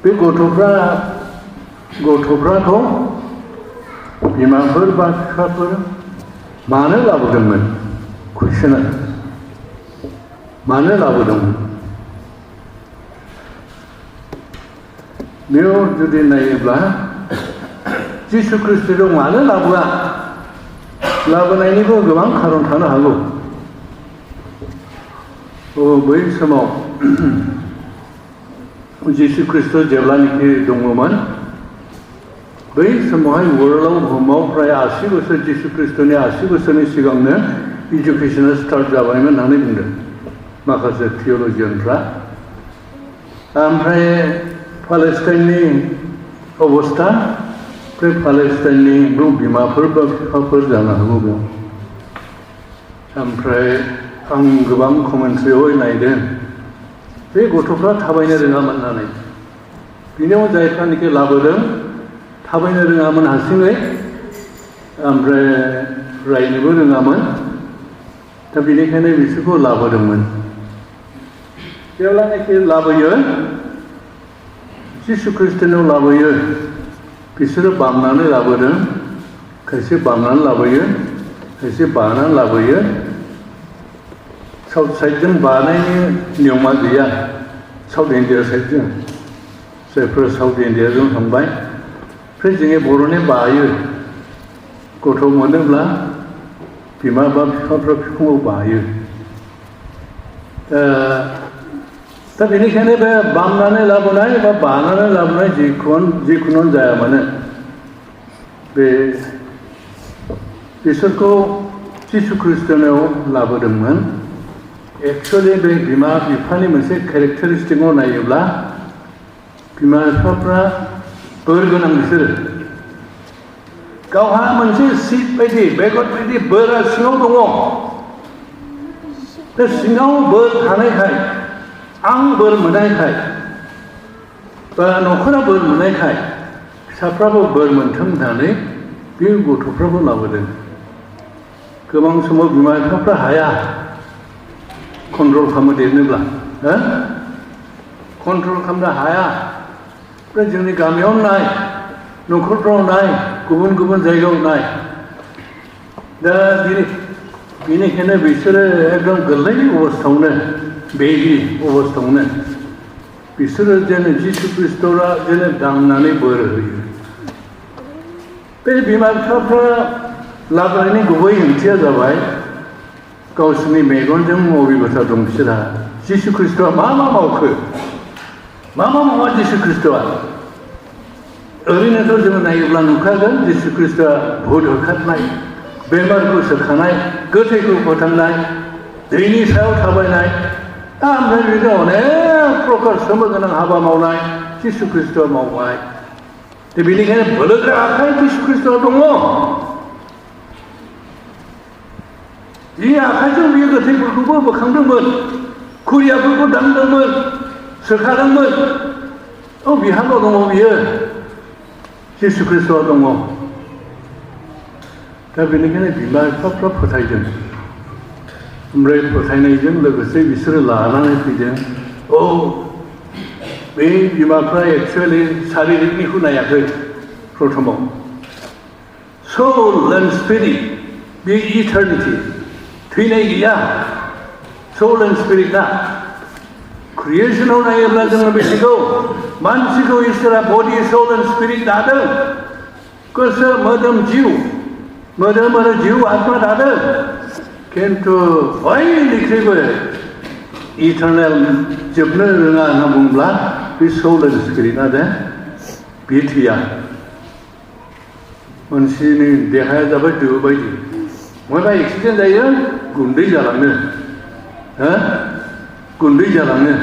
बे गथ'फ्राखौ बिमाफोर बा बिफाफोर मानो लाबोदोंमोन? कुइसना मानो लाबोदोंमोन? बेयाव जुदि नायोब्ला जिसु ख्रिस्टखौ मानो लाबोआ? लाबोनायनिबो गोबां खारन थानो हागौ। बै समाव जिसु ख्रिस्ट जेब्लानाखि दङमोन, बै समावहाय वर्ल्डआव बुहुमाव फ्राय 80 बोसोर जिसु ख्रिस्टनि 80 बोसोरनि सिगांनो इडुकेसना स्टार्ट जाबायमोन होननानै बुंदों माखासे थिय'लजियानफ्रा। ओमफ्राय पालेस्टाइननि अबस्था, बे पालेस्टाइननि बिमाफोर बा बिफाफोर जानो हागौ बेयाव। ओमफ्राय आं गोबां कमेन्ट्रियाव नायदों बे गथ'फ्रा थाबायनो रोङामोन होननानै। बिनियाव जायफ्रानोखि लाबोदों थाबायनो रोङामोन हारसिङै, ओमफ्राय रायनोबो रोङामोन। दा बेनिखायनो बिसोरखौ लाबोदोंमोन। जेब्लानाखि लाबोयो, जिसु ख्रिस्टनाव लाबोयो, बिसोरो बामनानै लाबोदों। खायसे बामनानै लाबोयो, खायसे बानानै लाबोयो। साउथ साइडजों बानायनि नियमा गैया, साउथ इन्डिया साइडजों। जायफोर साउथ इन्डियाजों थांबाय, ओमफ्राय जोंनि बर'नि बायो। गथ' मोनोब्ला बिमा बा बिफाफ्रा बिखुङाव बायो। दा बेनिखायनो बे बामनानै लाबोनाय बा बानानै लाबोनाय जिखुनु जाया मानो, बे बिसोरखौ जिसु ख्रिस्टनाव लाबोदोंमोन। एक्सुवेलि बे बिमा बिफानि मोनसे केरेक्टारिस्टिकआव नायोब्ला बिमा बिफाफ्रा बोर गोनां। बिसोरो गावहा मोनसे सिट बायदि, बेगद बायदि बोरा सिङाव दङ। बे सिङाव बोर थानायखाय, आं बोर मोननायखाय, बा न'खरा बोर मोननायखाय फिसाफ्राबो बोर मोन्थों होननानै बे गथ'फ्राबो लाबोदों। गोबां समाव बिमा बिफाफ्रा हाया कन्ट्रल खालामनो देरनोब्ला, कन्ट्रल खालामनो हाया। ओमफ्राय जोंनि गामियाव नाय, न'खरफ्राव नाय, गुबुन गुबुन जायगायाव नाय। दा बेनिखायनो बिसोरो एकदम गोरलै अबस्थायावनो, बेबि अबस्थायावनो बिसोरो जेन जिसु ख्रिस्टआ जेन दांनानै बोर होयो। बे बिमा बिफाफ्रा लाबोनायनि गुबै ओंथिया जाबाय गावसोरनि मेगनजों अबिगथा दं बिसोरहा। जिसु ख्रिस्टआ मा मा मावखो, मा मा मावा जिसु ख्रिस्टआ? ओरैनोथ' जोङो नायोब्ला नुखागोन जिसु ख्रिस्टआ भुत होखारनाय, बेमारखौ सोखानाय, गोथैखौ फोथांनाय, दैनि सायाव थाबायनाय, ओमफ्राय बिदिनो अनेक प्रकार सोमोगोनां हाबा मावनाय जिसु ख्रिस्टआ मावबाय। दा बेनिखायनो बोलोग्रा आखाइ जिसु ख्रिस्टआ दङ। जि आखाइजों बियो गोथैफोरखौबो बोखांदोंमोन, खुरियाफोरखौ दांदोंमोन, सोखादोंमोन, बिहाल' दङ बियो, जिसु ख्रिस्टआ दङ। दा बेनिखायनो बिमा बिफाफ्रा फोथायदों। ओमफ्राय फोथायनायजों लोगोसे बिसोरो लानानै फैदों। बे बिमाफ्रा एक्सुवेलि शारिरिकनिखौ नायाखै प्रथमाव। सोल एन्ड स्पिरिट, बे इटारनिटि, थैनाय गैया। सोल एन्ड स्पिरिटआ क्रिएसनाव नायोब्ला जोङो मिथिगौ मानसिखौ इसोरा बडि, सोल एन्ड स्पिरिट दादों। गोसो, मोदोम, जिउ, मोदोम आरो जिउ आत्मा दादों। खिन्थु बयनिख्रुइबो इटारनेल जोबनो रोङा होनना बुंब्ला बे सोल एन्ड स्पिरिटआ दे बे थैया। मानसिनि देहाया जाबाय दो बायदि, माबा एक्सिडेन्ट जायो गुन्दै जालाङो, गुन्दै जालाङो।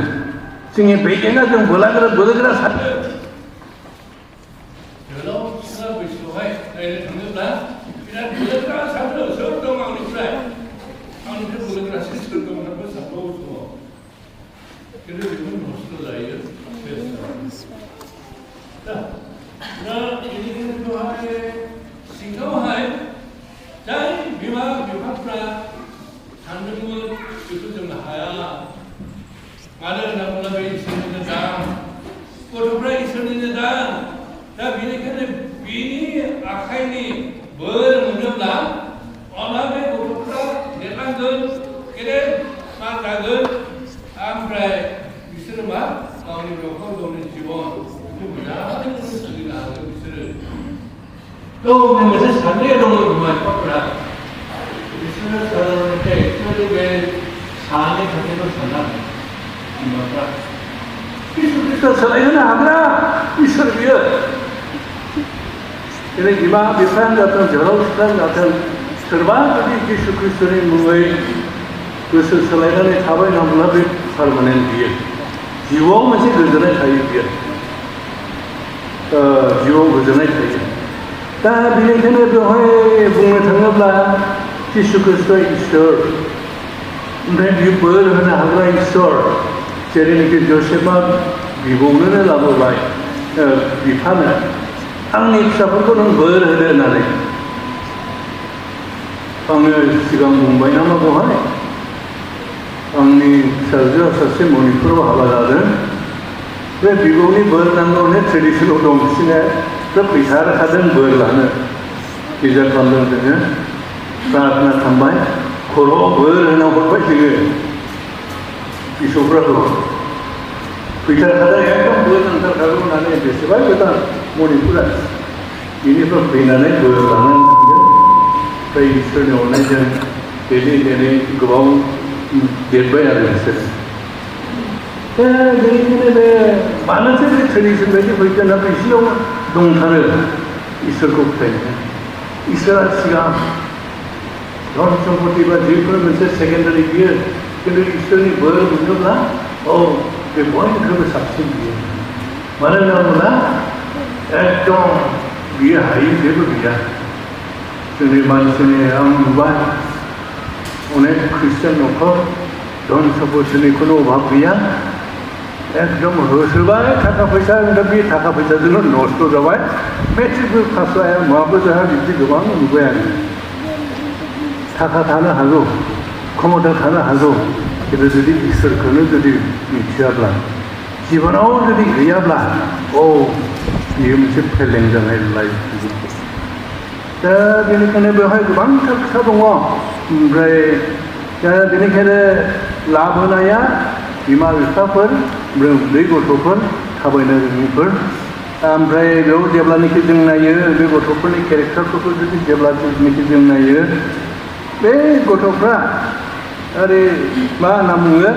जोंनि बेगेंआ जों बोलोग्रा सानो। गोलाव सिख्ला बैसोआवहाय नायनो थाङोब्ला बिराद बोलोग्रा सानो। सोर दं आंनिफ्राय बोलोग्रासिन सोर दं होननानै सानबावो समाव। खिन्थु बेखौ नस्थ' जायो। दा बेनिखायनो बेवहाय सिङावहाय जाय बिमा बिफाफ्रा सानदोंमोन बेखौ जों हाया। मानो होनना बुङोब्ला बे इसोरनि मोजां गथ'फ्रा गावनि न'खर गावनि जिबन बेखौ मोजाङै सोलिनो हागोन बिसोरो गावनि मोनसे साननाय दङ बिमा बिफाफोरा बिसोरो साधारनथे एक्चुअली बे सानै खोथाखौ साना बिमाफ्रा इसोर सोलायहोनो हाग्रा इसोर बियो दिनै बिमा बिफायानो जाथों जोहोलाव सिख्लायानो जाथों सोरबा जुदि जिसु ख्रिस्ट'नि मुङै गोसो सोलायनानै थाबाय नङाब्ला बे पारमानेन्ट बियो जिउआव मोनसे गोजोननाय थायो बियो जिउआव गोजोननाय थायो दा बेनिखायनो बेवहाय बुंनो थाङोब्ला जिसु ख्रिस्ट'आ इसोर ओमफ्राय बियो बोर होनो हाग्रा इसोर जेरैनोखि जसेफआ बिबौनोनो लाबोबाय बिफानो आंनि फिसाफोरखौ नों बोर होदो होननानै आङो सिगां बुंबाय नामा बेवहाय आंनि फिसाजोआ सासे मणिपुराव हाबा जादों बे बिबौनि बोर नांगौ होननाय ट्रेडिसनाव दं बिसोरना खोब फैथारखादों बोर लानो गिर्जा खालामदों जोङो प्रार्थना खालामबाय खर'आव बोर होना हरबाय जोङो बिसौफोरखौ फैथारखादों एकदम बोर नांथारखागौ होननानै बेसेबा गोदान मणिपुरा बेनिफ्राय फैनानै बोर लानानै थांदों ओमफ्राय इसोरनि अननायजों देरै गोबाव देरबाय आरो बिसोर दा बेनिखायनो बे मानोसो बे ट्रेडिसन बायदि फैगोन ना बिसिनाव दंथारो इसोरखौ फोथायनो इसोरा सिगां धन सम्पति बा जिफोर मोनसे सेकेन्डारि बियो खिन्थु इसोरनि बोर मोनोब्ला बे बयनिख्रुइबो साबसिन बियो मानो होनना बुङोब्ला एकदम बियो हायै जेबो गैया जोंनि मानसिनि आं नुबाय अनेक ख्रिस्टियान न'खर धन सम्पतिनि खुनु अभाब गैया एकदम होसोबाय थाखा फैसा बे थाखा फैसाजोंनो नस्थ' जाबाय मेट्रिकबो पास जाया माबो जाया बिदि गोबां नुबाय आङो थाखा थानो हागौ क्षमता थानो हागौ खिन्थु जुदि इसोरखौनो जुदि मिथियाब्ला जिबनाव जुदि गैयाब्ला बेयो मोनसे फेलें जानाय लाइफ दा बेनिखायनो बेवहाय गोबांथार खोथा दङ ओमफ्राय दा बेनिखायनो लाबोनाया बिमा बिफाफोर उन्दै गथ'फोर थाबायनो रोङिफोर ओमफ्राय बेयाव जेब्लानाखि जों नायो बे गथ'फोरनि केरेक्टारफोरखौ जुदि जेब्लानाखि जों नायो बे गथ'फ्रा ओरै मा होनना बुङो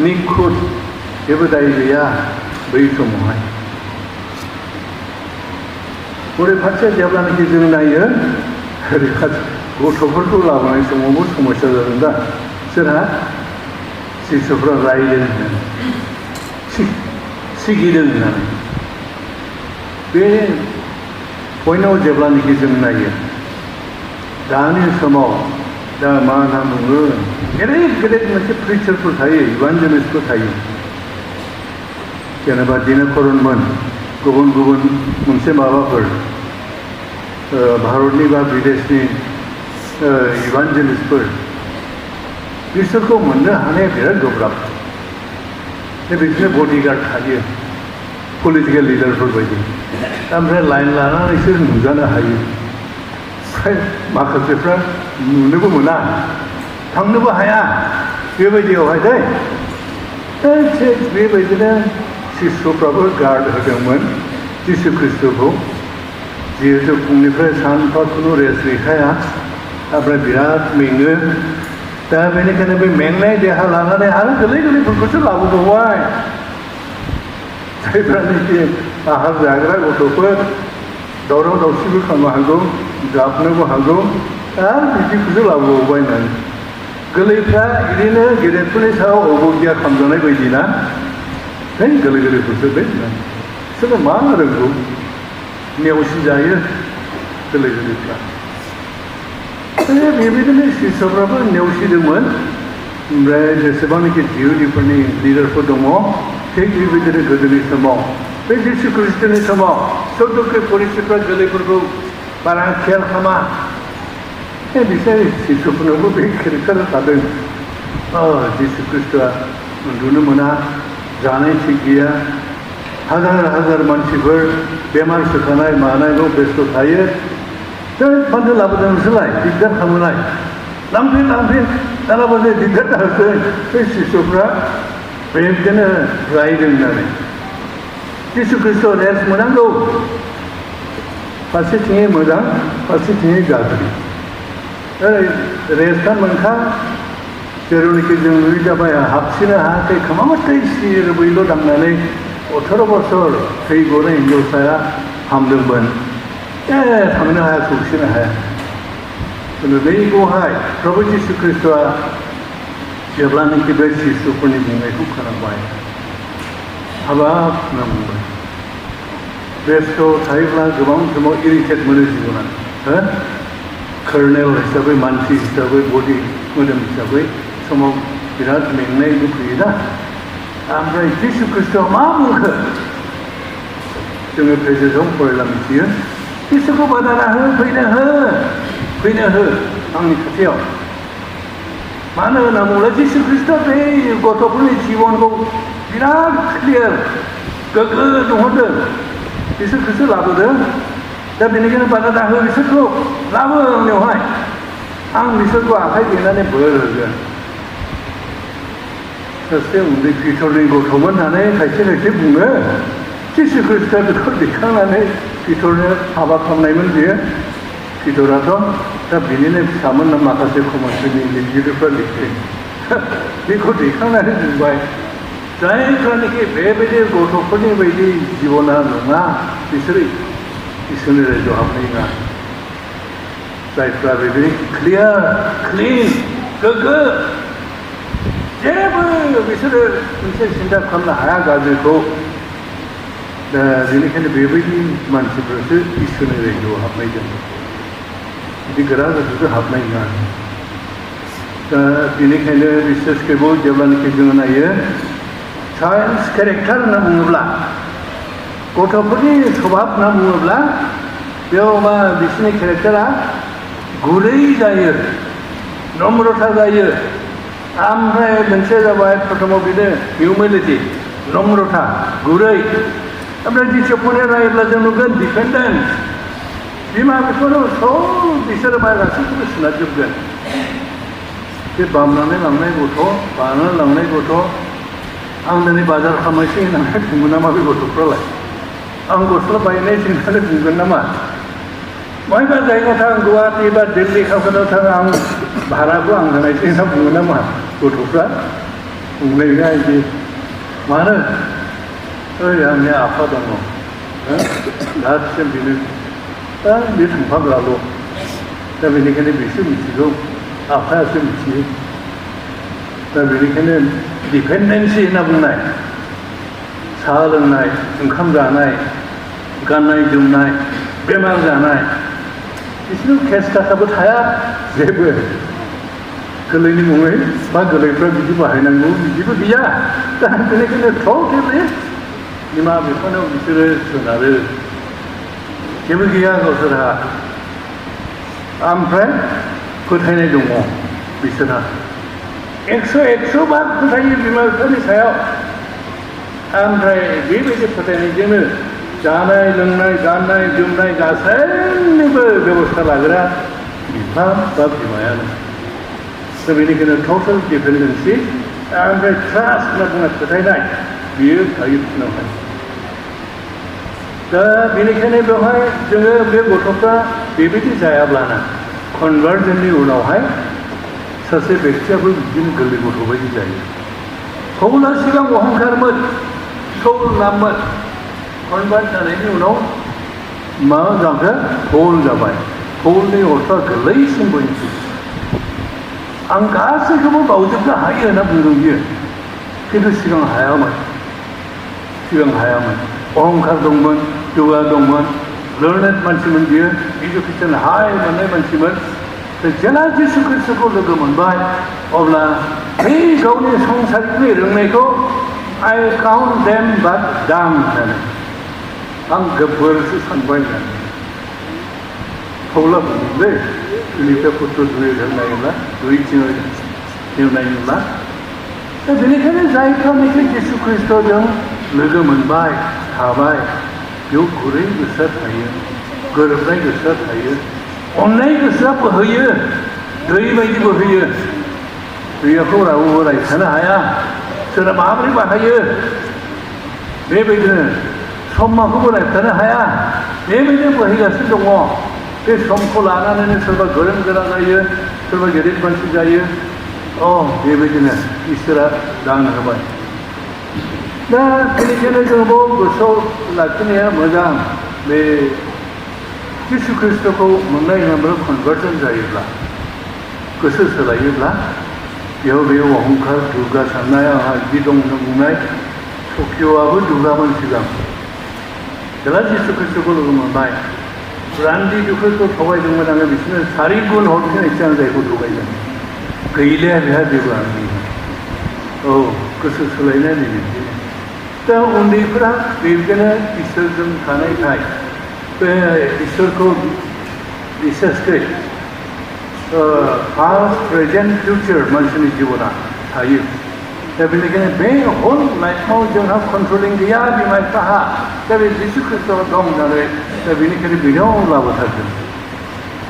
निखुद जेबो दाय गैया बै समावहाय ओरै फारसे जेब्लानाखि जों नायो ओरै गथ'फोरखौ लाबोनाय समावबो समस्या जादों दा सोरहा शिशुफ्रा रायदों होननानै सिगिदों होननानै बे पइन्टआव जेब्लानाखि जों नायो दानि समाव दा मा होनना बुङो गेदेर गेदेर मोनसे प्रिचारफोर थायो इभान्जेलिस्टफोर थायो जेनेबा दिनकरनमोन गुबुन गुबुन मोनसे माबाफोर भारतनि बा बिदेशनि इभान्जेलिस्टफोर बिसोरखौ मोननो हानाया बिराद गोब्राब बिसोरनो बडिगार्ड थायो पलिटिकेल लिडारफोर बायदि ओमफ्राय लाइन लानानैसो नुजानो हायो ओमफ्राय माखासेफ्रा नुनोबो मोना थांनोबो हाया बेबायदियावहाय थिग बेबायदिनो शिशुफ्राबो गार्ड होदोंमोन जिसु ख्रिस्ट'खौ जिहेतु फुंनिफ्राय सानफा खुनु रेस्ट गैखाया ओमफ्राय बिराद मेङो दा बेनिखायनो बे मेंनाय देहा लानानै आरो गोरलै गोरलैफोरखौसो लाबोबावबाय जायफ्रानोखि आहार जाग्रा गथ'फोर दावराव दावसिबो खालामनो हागौ गाबनोबो हागौ आरो बिदिखौसो लाबोबावबाय होननानै गोरलैफ्रा बिदिनो गेदेरफोरनि सायाव अबगिया खालामजानाय बायदि ना गोरलै गोरलैफोरसो बे बिसोरो मा रोंगौ नेवसि जायो गोरलै गोरलैफ्रा बेबायदिनो शिशुफ्राबो नेवसिदोंमोन ओमफ्राय जेसेबांनाखि जिहुदिफोरनि लिडारफोर दङ थिग बेबायदिनो गोदोनि समाव बे जिसु ख्रिस्ट'नि समाव सदुके फरिसिफ्रा गोरलैफोरखौ बारा खेयाल खालामा बिसोर शिशुफोरनावबो बे केरेक्टार थादों जिसु ख्रिस्ट'आ उन्दुनो मोना जानाय थिग गैया हाजार हाजार मानसिफोर बेमार सोखानाय मानायल' बेस्थ' थायो मानो लाबोदों नोंसोरलाय दिगदार खालामोलाय लांफिन दालाबो दिगदार दाहोसै बे शिशुफ्रा बेबायदिनो रायदों होननानै जिसु खृष्ट रेस्ट मोनांगौ फारसेथिङै मोजां फारसेथिङै गाज्रि रेस्टआ मोनखा जेरावनोखि जों नुयै जाबाय हाबसिनो हायाखै खोमा मथै सिर बैल' दांनानै 18 बोसोर थै गनाय हिनजावसाया हामदोंमोन थांनो हाया सौसिनो हाया नैखौहाय प्रभु जिसु खृष्टआ जेब्लानोखि बे शिशुफोरनि बुंनायखौ खोनाबाय हाबाब होनना बुंबाय बेस्थ' थायोब्ला गोबां समाव इरिटेट मोनो जिबना कर्नेल हिसाबै मानसि हिसाबै बडि मोदोम हिसाबै समाव बिराद मेंनायबो फैयोना ओमफ्राय जिसु खृष्टआ मा बुंखो जोङो प्रेजेन्टआव फरायला मिथियो जिसुखौ बादा हो फैनो हो आंनि खाथियाव मानो होनना बुङोब्ला जिसु खृष्टआ बे गथ'फोरनि जिबनखौ बिराद क्लियार गोग्गो नुहरदों बिसोर खृष्ट लाबोदों दा बेनिखायनो बादा हो बिसोरखौ लाबो आंनियावहाय आं बिसोरखौ आखाइ देनानै बोर होगोन सासे उन्दै पिटरनि गथ'मोन होननानै खायसे बुङो जिसु खृष्टआ बेखौ दैखांनानै पिटरनो हाबा खालामनायमोन बियो पिटराथ' दा बिनिनो फिसामोन माखासे कमार्सनि लिरगिरिफ्रा लिरदों बेखौ दैखांनानै बुंबाय जायफ्रानोखि बेबायदि गथ'फोरनि बायदि जिबना नङा बिसोरो इसोरनि रायजोआव हाबनाय नङा जायफ्रा बेबायदि क्लियार क्लिन गोग्गो जेबो बिसोरो मोनसे सिन्था खालामनो हाया गाज्रिखौ दा बेनिखायनो बेबायदि मानसिफ्रासो इसोरनि रायजोआव हाबनाय दं बिदि गोरा गोसोजों हाबनाय नङा दा बेनिखायनो बिसेसखौ जेब्लानोखि जोङो नायो साइन्स केरेक्टार होनना बुङोब्ला गथ'फोरनि स्वभाब होनना बुङोब्ला बेयाव मा बिसोरनि केरेक्टारा गुरै जायो नम्रता जायो ओमफ्राय मोनसे जाबाय प्रथमाव बेनो हिउमिलिटि नम्रता गुरै ओमफ्राय दिसिप्लिन नायोब्ला जों नुगोन डिपेन्डेन्ट बिमा बिफानाव सब बिसोरो मा गासैखौबो सोनारजोबगोन बे बामनानै लांनाय गथ' आं दिनै बाजार खालामनोसै होननानै बुङो नामा बे गथ'फ्रालाय आं गस्ला बायनाय होननानै बुंगोन नामा बहायबा जायगायाव थां गुवाहाटि बा दिल्ली कालकातायाव थां आं भाराखौ आं होनायसै होनना बुङो नामा गथ'फ्रा बुंनाय नङा बिदि मानो आंनि आफा दङ दासिम बेनो दा बे थांफाग्राल' दा बेनिखायनो बिसो मिथिगौ आफायासो मिथियो दा बेनिखायनो डिपेन्डेन्सि होनना बुंनाय साहा लोंनाय ओंखाम जानाय गाननाय जोमनाय बेमार जानाय बिसोर केस थाखाबो थाया जेबो गोरलैनि मुङै बा गोरलैफ्रा बिदि बाहायनांगौ बिदिबो गैया दा बेनिखायनो टटेलि बिमा बिफानाव बिसोरो सोनारो जेबो गैया गावसोरहा ओमफ्राय फोथायनाय दङ बिसोरहा 100 बार फोथायो बिमा बिफानि सायाव ओमफ्राय बेबायदि फोथायनायजोंनो जानाय लोंनाय गाननाय जोमनाय गासैनिबो बेबस्था लाग्रा बिफा बा बिमायानो दा बेनिखायनो टटेल डिपेन्डेन्सि ओमफ्राय ट्रास्ट होनना बुंनाय फोथायनाय बियो थायो बिसोरनावहाय दा बेनिखायनो बेवहाय जोङो बे गथ'फ्रा बेबायदि जायाब्लाना कनभार्जननि उनावहाय सासे बेक्तियाबो बिदिनो गोरलै गथ' बायदि जायो पौला सिगां अहंकारमोन सौल नाममोन कनभार्ट जानायनि उनाव मा जाखो पौल जाबाय पौलनि अर्थआ गोरलैसिन बयनिख्रुइ आं गासैखौबो बावजोबनो हायो होनना बुंदों बियो खिन्थु सिगां हायामोन अहंकार दंमोन दुगा दंमोन लार्नेड मानसिमोन बियो इडुकेसन हाई मोननाय मानसिमोन जेला जिसु खृष्टखौ लोगो मोनबाय अब्ला बै गावनि संसारनि रोंनायखौ आइ काउन्ट देम बाट डां होननानै आं गोबोरसो सानबाय होननानै पौला बुंदोंलै फिलिपिया पुत्र 2 नायोब्ला 2:3 नायोब्ला दा बेनिखायनो जायफ्रानोखि जिसु खृष्टजों लोगो मोनबाय थाबाय बेयाव गुरै गोसोआ थायो गोरोबनाय गोसोआ थायो अननाय गोसोआ बोहैयो दै बायदि बोहैयो दैयाखौ रावबो रायखानो हाया सोरहा माबोरै बाहायो बेबायदिनो समखौबो लायथानो हाया बेबायदिनो बोहैगासिनो दङ बे समखौ लानानैनो सोरबा गोरों गोरा जायो सोरबा गेदेर मानसि जायो बेबायदिनो इसोरा दान होबाय दा बेनिखायनो जोंबो गोसोआव लाखिनाया मोजां बे जिसु ख्रिस्ट'खौ मोननाय होनोब्ला कनभार्सन जायोब्ला गोसो सोलायोब्ला बेयाव बे अहंखार दुगा साननाय आंहा बिदि दं होनना बुंनाय सखिय'आबो दुगामोन सिगां जेला जिसु ख्रिस्ट'खौ लोगो मोनबाय रान्दि दुखुखौ थगायदोंमोन आङो बिसोरनो 4 गुन हरफिननायसै आं जायखौ थगायदों गैलिया बेहा जेबो आंनि गोसो सोलायनाय बिदिनो दा उन्दैफोरा बेबायदिनो इसोरजों थानायखाय बे इसोरखौ बिसेसकै पास्ट प्रेजेन्ट फिउचार मानसिनि जिबना थायो दा बेनिखायनो बे हल लाइफआव जोंहा कन्ट्रलिं गैया बिमा बिफाहा दा बे जिसु ख्रिस्ट'आ दं होननानै दा बेनिखायनो बेनाव लाबोथारदों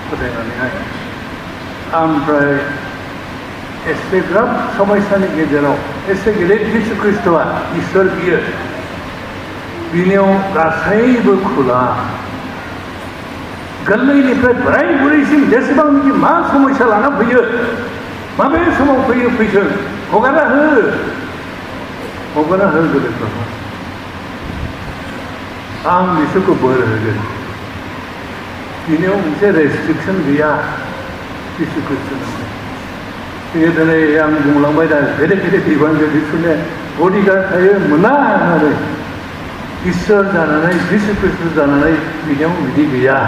फोथायनानैहाय ओमफ्राय एसेग्राब समयसानि गेजेराव एसे गेदेर जिसु ख्रिस्ट'आ इसोर बियो बिनियाव गासैबो खुला गोरलैनिफ्राय बोराय बुरैसिम जेसेबांनाखि मा समयसा लाना फैयो माबे समाव फैयो फैथों हगारना हो गोदोफोरखौ आं बिसोरखौ बोर होगोन बिनियाव मोनसे रेस्ट्रिक्सन गैया जिसु ख्रिस्ट'निफ्राय बेयो दिनै आं बुंलांबाय दा गेदेर गेदेर इभान्जेलिस्टफोरनो बडिगार्ड थायो मोना होननानै इसोर जानानै जिसु ख्रिस्ट' जानानै बिनियाव बिदि गैया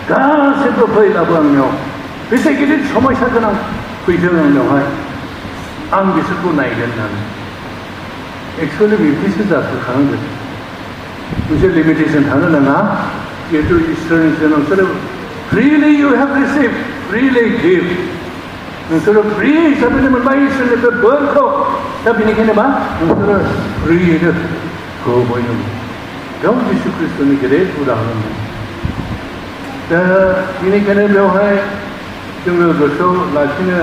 गासैबो फैलाबो आंनियाव बेसे गिदिर समयसा गोनां फैदों आंनियावहाय आं बिसोरखौ नायगोन होननानै एक्सुवेलि बिब्दिसो जाफुखानांगोन मोनसे लिमिटेसन थानो नाङा जिहेतु इसोरनिसो नोंसोरो freely you have receive freely give नोंसोरो फ्रि हिसाबैनो मोनबाय इसोरनिफ्राय बोरखौ दा बेनिखायनो मा नोंसोरो फ्रियैनो होबायनो बेयाव जिसु ख्रिस्ट'नि गेदेर उदाहरन दा बेनिखायनो बेवहाय जोङो गोसोआव लाखिनो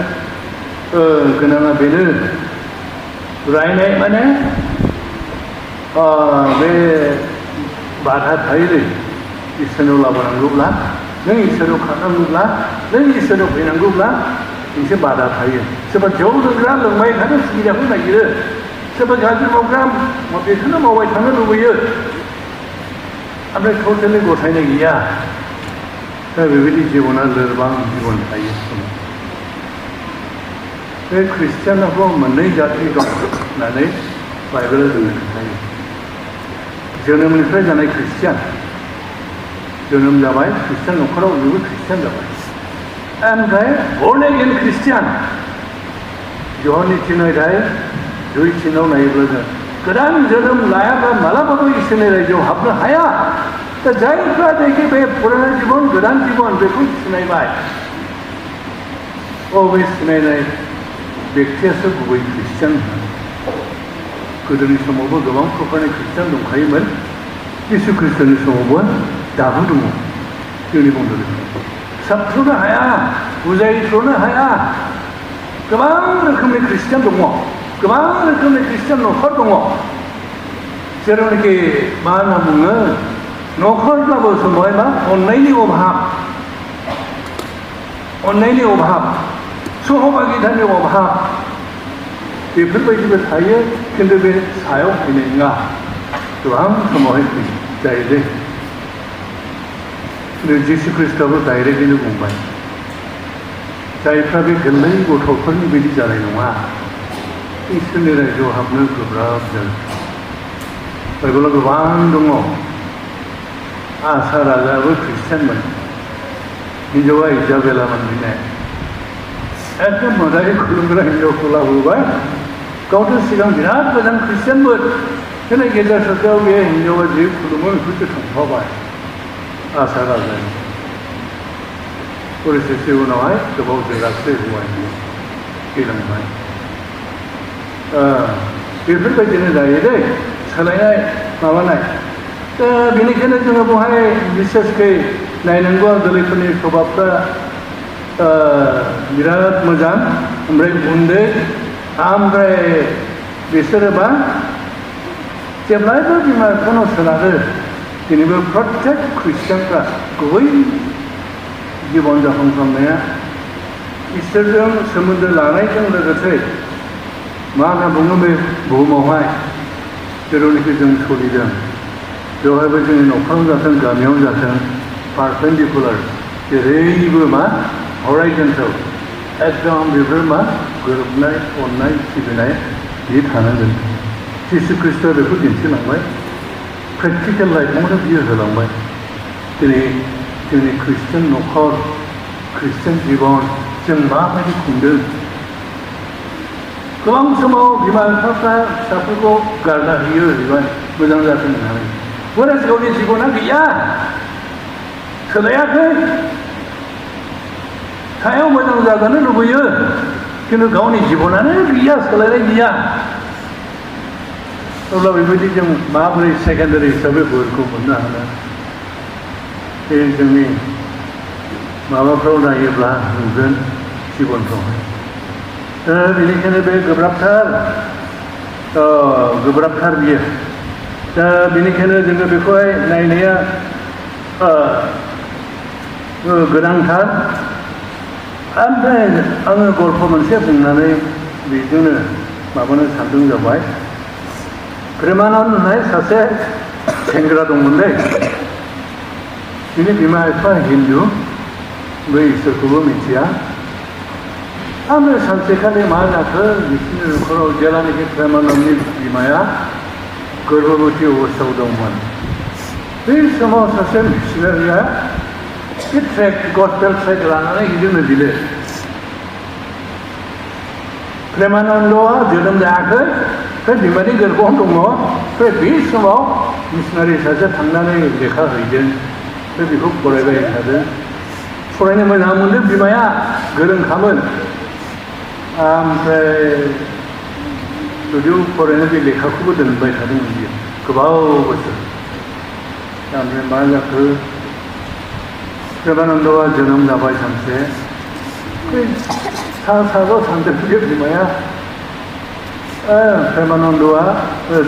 गोनाङा बेनो रायनाय माने बे बाधा थायोलै इसोरनाव लाबोनांगौब्ला नों इसोराव खारनांगौब्ला नों इसोराव फैनांगौब्ला मोनसे बाधा थायो सोरबा जौ लोंग्रा लोंबाय थानो सुबिदाखौ नागिरो सोरबा गाज्रि मावग्रा बेखौनो मावबाय थानो लुबैयो ओमफ्राय टटेलि गथायनाय गैया दा बेबायदि जिबना लोरबां जिबन थायो बे ख्रिस्टियानावबो मोननै जाथि दं होननानै बाइबेला जोंनो खोन्थायो जोनोमनिफ्राय जानाय ख्रिस्टियान जोनोम जाबाय ख्रिस्टियान न'खराव बेबो ख्रिस्टियान जाबाय ओमफ्राय बर्न एगेन ख्रिस्टियान जहननि 3:2 नायोब्ला जों गोदान जोनोम लायाब्ला मालाबाबो इसोरनि रायजोआव हाबनो हाया दा जायफ्रा जायखि बे पुराना जिबन गोदान जिबन बेखौ सिनायबाय बे सिनायनाय बेक्तियासो गुबै ख्रिस्टियान गोदोनि समावबो गोबां प्रकारनि ख्रिस्टियान दंखायोमोन जिसु ख्रिस्ट'नि समावबो दाबो दङ जोंनि बन्द'निफ्राय साबथ्र'नो हाया बुजायथ्र'नो हाया गोबां रोखोमनि ख्रिस्टियान दङ गोबां रोखोमनि ख्रिस्टियान न'खर दङ जेरावनाखि मा होनना बुङो न'खरब्लाबो समावहाय मा अननायनि अभाब सहभागितानि अभाब बेफोरबायदिबो थायो खिन्थु बे सायाव फैनाय नङा गोबां समावहाय जायोलै जिसु ख्रिस्ट'आबो डाइरेक्टलिनो बुंबाय जायफ्रा बे गोरलै गथ'फोरनि बायदि जानाय नङा इसोरनि रायजोआव हाबनो गोब्राब जागोन बाइबेलाव गोबां दङ आसा राजायाबो ख्रिस्टियानमोन हिन्जावा इजाबेलामोन बेनो एकदम मोजाङै खुलुमग्रा हिन्जावखौ लाबोबाय गावथ' सिगां बिराद मोजां ख्रिस्टियानमोन दिनै गेजेर ससेयाव बे हिन्जावा जे खुलुमो बेखौसो थांफाबाय आसा राजाया परिस्थिति उनावहाय गोबाव जोरासै हौवानि थैलांबाय बेफोरबायदिनो जायो दै सोलायनाय माबानाय दा बेनिखायनो जोङो बेवहाय बिसेसकै नायनांगौ आगोलैफोरनि प्रभाबफ्रा बिराद मोजां ओमफ्राय उन्दै ओमफ्राय बिसोरो मा जेब्लायबो बिमा बिफानाव सोनारो दिनैबो प्रत्येक ख्रिस्टियानफ्रा गुबै जिबन जापन खालामनाया इसोरजों सोमोन्दो लानायजों लोगोसे मा होनना बुङो बे बुहुमावहाय जेरावनाखि जों सोलिदों बेवहायबो जोंनि न'खराव जाथों गामियाव जाथों पारपेन्डिकुलार जेरैबो मा हराइजन्टेल एकदम बेफोर मा गोरोबनाय अननाय सिबिनाय बे थानांगोन जिसु ख्रिस्ट'आ बेखौ दिन्थिलांबाय प्रेक्टिकेल लाइफआवनो बियो होलांबाय दिनै जोंनि ख्रिस्टियान न'खर ख्रिस्टियान जिबन जों माबायदि खुंदों गोबां समाव बिमा बिफाफ्रा फिसाफोरखौ गारना होयो जाहैबाय मोजां जाथों होननानै whereas गावनि जिबना गैया सोलायाखै सायाव मोजां जाजानो लुबैयो खिन्थु गावनि जिबनानो गैया सोलायनाय गैया अब्ला बेबायदि जों माबोरै सेकेन्डारि हिसाबै बोरखौ मोननो हानो बे जोंनि माबाफ्राव नायोब्ला नुगोन जिबनफ्रावहाय बेनिखायनो बे गोब्राबथार बियो दा बेनिखायनो जोङो बेखौहाय नायनाया गोनांथार ओमफ्राय आङो गल्प मोनसे बुंनानै बेजोंनो माबानो सानदों जाबाय प्रेमानन्द होननाय सासे सेंग्रा दंमोनलै बिनि बिमा बिफा हिन्दु बै इसोरखौबो मिथिया ओमफ्राय सानसेखालि मा जाखो बिसोरनि न'खराव जेलानाखि प्रेमानन्दनि बिमाया गर्भबती अबस्थायाव दंमोन बै समाव सासे मिसनारिया बे ट्रेक गस्पेल ट्रेक लानानै गिदिंनो दिले प्रेमानन्दआ जोनोम जायाखै बे बिमानि गोरबोआव दङ बे समाव मिसनारि सासे थांनानै लेखा हैदों बेखौ फरायबाय थादों फरायनो मोजां मोनदों बिमाया गोरोंखामोन ओमफ्राय जुदिव फरायनो बे लेखाखौबो दोनबाय थादोंमोन बियो गोबाव बोसोर ओमफ्राय मा जाखो प्रेमानन्दआ जोनोम जाबाय सानसे बे साल सानदों बे बिमाया प्रेमानन्दआ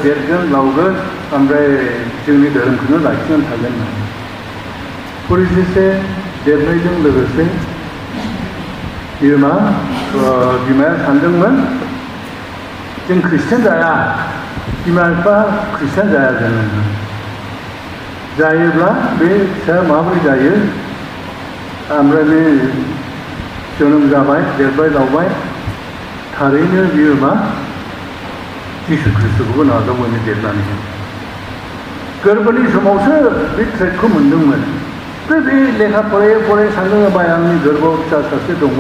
देरगोन लावगोन ओमफ्राय जोंनि धोरोमखौनो लाखिनानै थागोन होननानै परिसेसे देरनायजों लोगोसे बियो मा बिमाया सानदोंमोन जों ख्रिस्टियान जाया बिमा बिफा ख्रिस्टियान जाया जोङो जायोब्ला बे फिसाया माबोरै जायो ओमफ्राय बे जोनोम जाबाय देरबाय लावबाय थारैनो बियो मा जिसु ख्रिस्ट'खौबो नाजावबायनो देरनानै गोरबोनि समावसो बे ट्रेकखौ मोनदोंमोन बे लेखा फरायै सानदों जाबाय आंनि गोरबोआव फिसा सासे दङ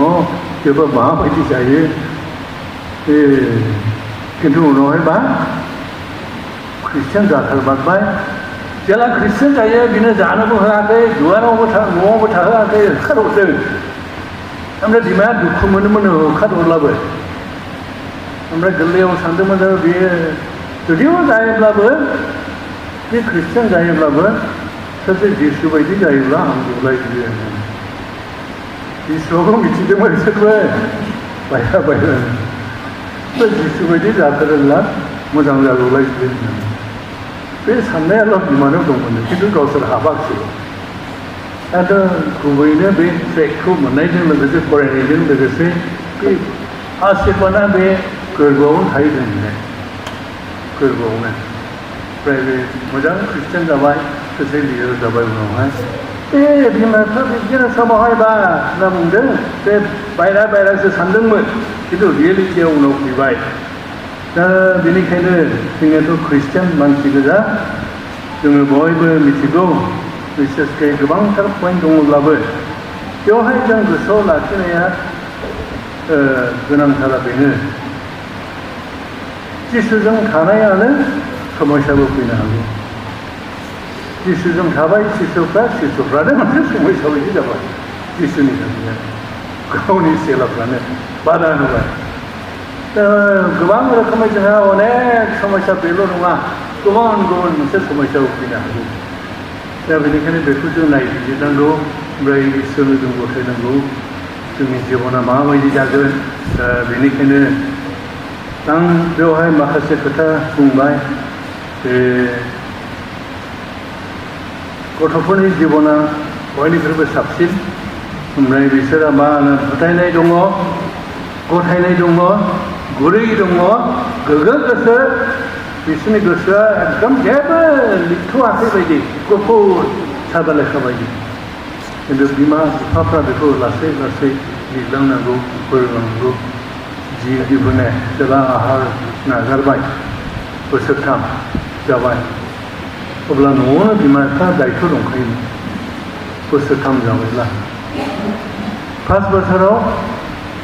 बेबो माबायदि जायो खिन्थु उनावहाय मा ख्रिस्टियान जाथारबाय जेला ख्रिस्टियान जायो बिनो जानोबो होआखै दुवारावबो न'आवबो थाहोआखै होखारहरदों ओमफ्राय बिमाया दुखु मोनोमोन होखारहरब्लाबो ओमफ्राय गोरलैयाव सानदोंमोन बेयो जुदिও जायोब्लाबो बे ख्रिस्टियान जायोब्लाबो सासे जिसु बायदि जायोब्ला आं दुलायबियो जिसुआबो मिथिदोंमोन बिसोरबो बायरा जिसु बायदि जाथारोब्ला मोजां जागौलायबियो होननानै बे साननायाल' बिमानाव दंमोन खिन्थु गावसोर हाबाखिसै दा गुबैनो बे ट्रेकखौ मोननायजों लोगोसे फरायनायजों लोगोसे बे आसिरबादा बे गोरबोआवनो थायो जोंनिहाय गोरबोआवनो ओमफ्राय बे मोजां ख्रिस्टियान जाबाय सासे लिडार जाबाय उनावहाय बे बिमा बिफा बिदिनो समावहाय बा होनना बुंदों बे बायरासो सानदोंमोन खिन्थु रियेलिटियाव उनाव फैबाय दा बेनिखायनो जोंनियाथ' ख्रिस्टियान मानसि गोजा जोङो बयबो मिथिगौ बिसेसकै गोबांथार पइन्ट दङब्लाबो बेवहाय जों गोसोआव लाखिनाया गोनांथारा बेनो जिसुजों थानायानो समस्याबो फैनो हागौ जिसुजों थाबाय शिशुफ्रानो मोनसे समस्या बायदि जाबाय जिसुनि थाखाय गावनि चेलाफ्रानो बादा होबाय दा गोबां रोखोमै जोंहा अनेक समस्या बेल' नङा गुबुन मोनसे समस्याबो फैनो हागौ दा बेनिखायनो बेखौ जों नायबिजिरनांगौ ओमफ्राय इसोरनो जों गथायनांगौ जोंनि जिबना माबायदि जागोन दा बेनिखायनो आं बेवहाय माखासे खोथा बुंबाय बे गथ'फोरनि जिबना बयनिख्रुइबो साबसिन ओमफ्राय बिसोरा मा होनो फोथायनाय दङ गथायनाय दङ गुरै दङ गोगो गोसो बिसोरनि गोसोआ एकदम जेबो लिरथ'वाखै बायदि गुफुर सादा लेखा बायदि खिन्थु बिमा बिफाफ्रा बेखौ लासै लासै लिरलांनांगौ फोरोंनांगौ जि दिहुने जेब्ला आहार नागारबाय बोसोरथाम जाबाय अब्ला न'आवनो बिमा बिफा दायथ' दंखायोमोन बोसोरथाम जाबायब्ला फार्स्ट बोसोराव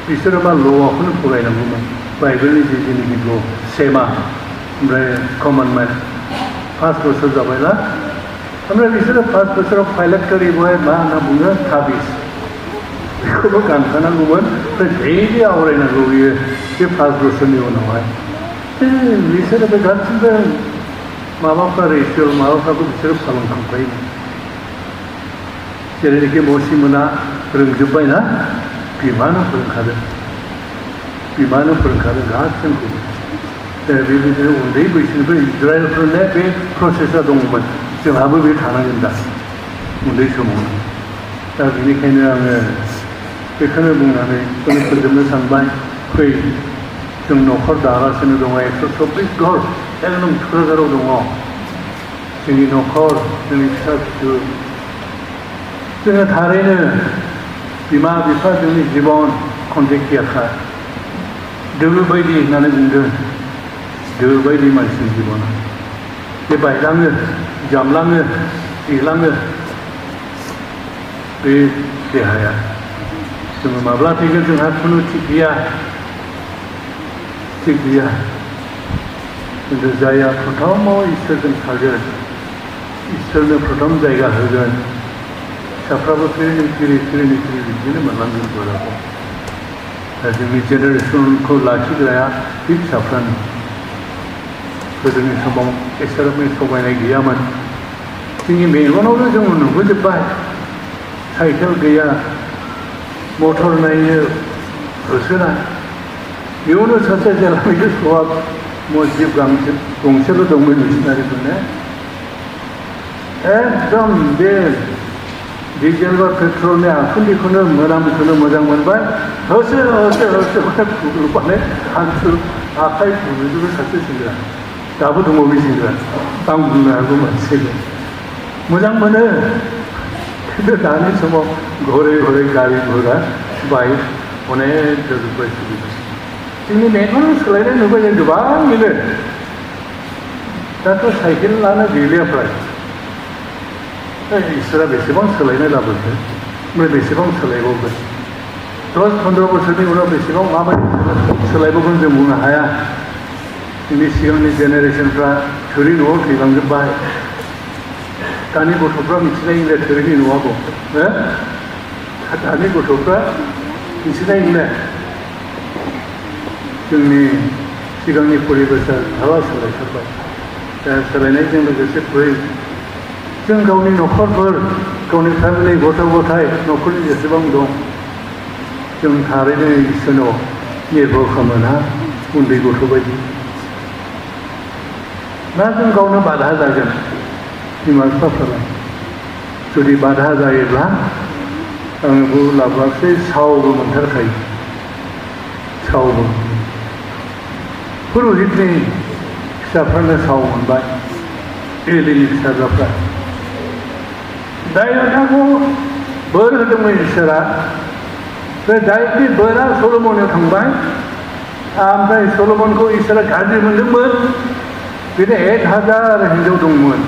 बिसोरो मा ल'आखौनो फरायनांगौमोन बाइबेलनि जि जिनिखि ल' सेमा ओमफ्राय कमनमेन्ट फार्स्ट बोसोर जाबायला ओमफ्राय बिसोरो फार्स्ट बोसोराव पाइलट गारि बहाय मा होनना बुङो थाबिस बेखौबो गानखानांगौमोन ओमफ्राय दैलि आवरायनांगौ बियो बे फार्स्ट बोसोरनि उनावहाय बिसोरो बे गासिबो माबाफ्रा रिसुवेल माबाफ्राबो बिसोरो खालामखांखायोमोन जेरैनोखि मसिमोना रोंजोब्बायना बिमानो फोरोंखादों गासैखौबो बेबायदिनो उन्दै बैसोनिफ्राय इजराइलफोरनो बे प्रसेसा दंमोन जोंहाबो बे थानांगोन दा उन्दै समावनो दा बेनिखायनो आङो बेखौनो बुंनानै फोजोबनो सानबाय फै जों न'खर दागासिनो दङ 124 घर एकदम थुक्राझाराव दङ जोंनि न'खर जोंनि फिसा फिसौ जोङो थारैनो बिमा बिफा जोंनि जिबन खन्थेखियाखा दोलो बायदि होननानै बुंदों दोलो बायदि मानसिनि जिबना बे बायलाङो जामलाङो थैलाङो बे देहाया जोङो माब्ला थैगोन जोंहा खुनु थिग गैया खिन्थु जायहा प्रथमाव इसोरजों थागोन इसोरनो प्रथम जायगा होगोन फिसाफ्राबो फिरि बिदिनो मोनलांगोन बोराखौ दा जोंनि जेनेरेसनखौ लाखिग्राया बे फिसाफ्रानो गोदोनि समाव एसेबां थगायनाय गैयामोन जोंनि मेगनावनो जोङो नुबोजोब्बाय साइकेल गैया मटर नायनो होसोनाय बेयावनो सासे जेलामिनि सौआ मस्जिद गंसेल' दंमोन मिसनारिफोरनो एकदम बे डिजेल बा पेट्रलनि आखुन्दैखौनो मोनामखौनो मोजां मोनबाय होसो खुग्लुबनानै हान्थु आखाइ खुबैजोबो सासे सेंग्रा दाबो दङ बे सेंग्रा आं बुंनो हागौ मानसिखौ मोजां मोनो खिन्थु दानि समाव घरे गारि घोड़ा बाइक अनेक जाजोब्बाय सुबिदा जोंनि मेगनाव सोलायनाय नुबाय जों गोबाङैनो दाथ' साइकेल लानो गैलिया फ्राय इसोरा बेसेबां सोलायनाय लाबोखो ओमफ्राय बेसेबां सोलायबावगोन 10-15 बोसोरनि उनाव बेसेबां माबायदि सोलायबावगोन जों बुंनो हाया जोंनि सिगांनि जेनेरेसनफ्रा थोरि न'आव थैलांजोब्बाय दानि गथ'फ्रा मिथिनाय नंला थोरिनि न'आबो दानि गथ'फ्रा मिथिनाय नंला जोंनि सिगांनि परिबेसा हाला सोलायथारबाय दा सोलायनायजों लोगोसे फै जों गावनि न'खरफोर गावनि फेमिलि गथ' गथाय न'खरनि जेसेबां दं जों थारैनो इसोरनाव निर्भर खालामोना उन्दै गथ' बायदि ना जों गावनो बाधा जागोन बिमा बिफाफ्रालाय जुदि बाधा जायोब्ला आंबो लाबोआसै सावबो मोनथारखायो सावबो पुर'हितनि फिसाफ्रानो साव मोनबाय एलिनि फिसाज्लाफ्रा दायनाखौ बोर होदोंमोन इसोरा बे दायनि बोरा सल'मनाव थांबाय ओमफ्राय सल'मनखौ इसोरा गाज्रि मोनदोंमोन बेनो 1000 हिन्जाव दंमोन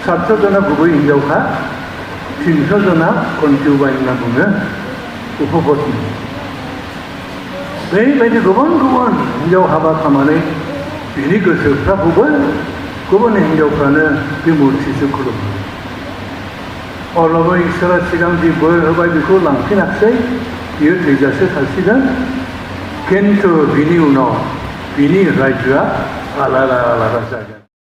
700 जना गुबै हिन्जावखा 300 जना कन्टिउबाय होनना बुङो उपपत्नि बेबायदि गुबुन हिन्जाव हाबा खालामनानै बिनि गोसोफ्राखौबो गुबुन हिन्जावफ्रानो बे मुर्तिसो खुलुमो अब्लाबो इसोरा सिगां जि बोर होबाय बेखौ लांफिनाखिसै बियो थैजासे थासिगोन खिन्थु बिनि उनाव बिनि रायजोआ आलादा जागोन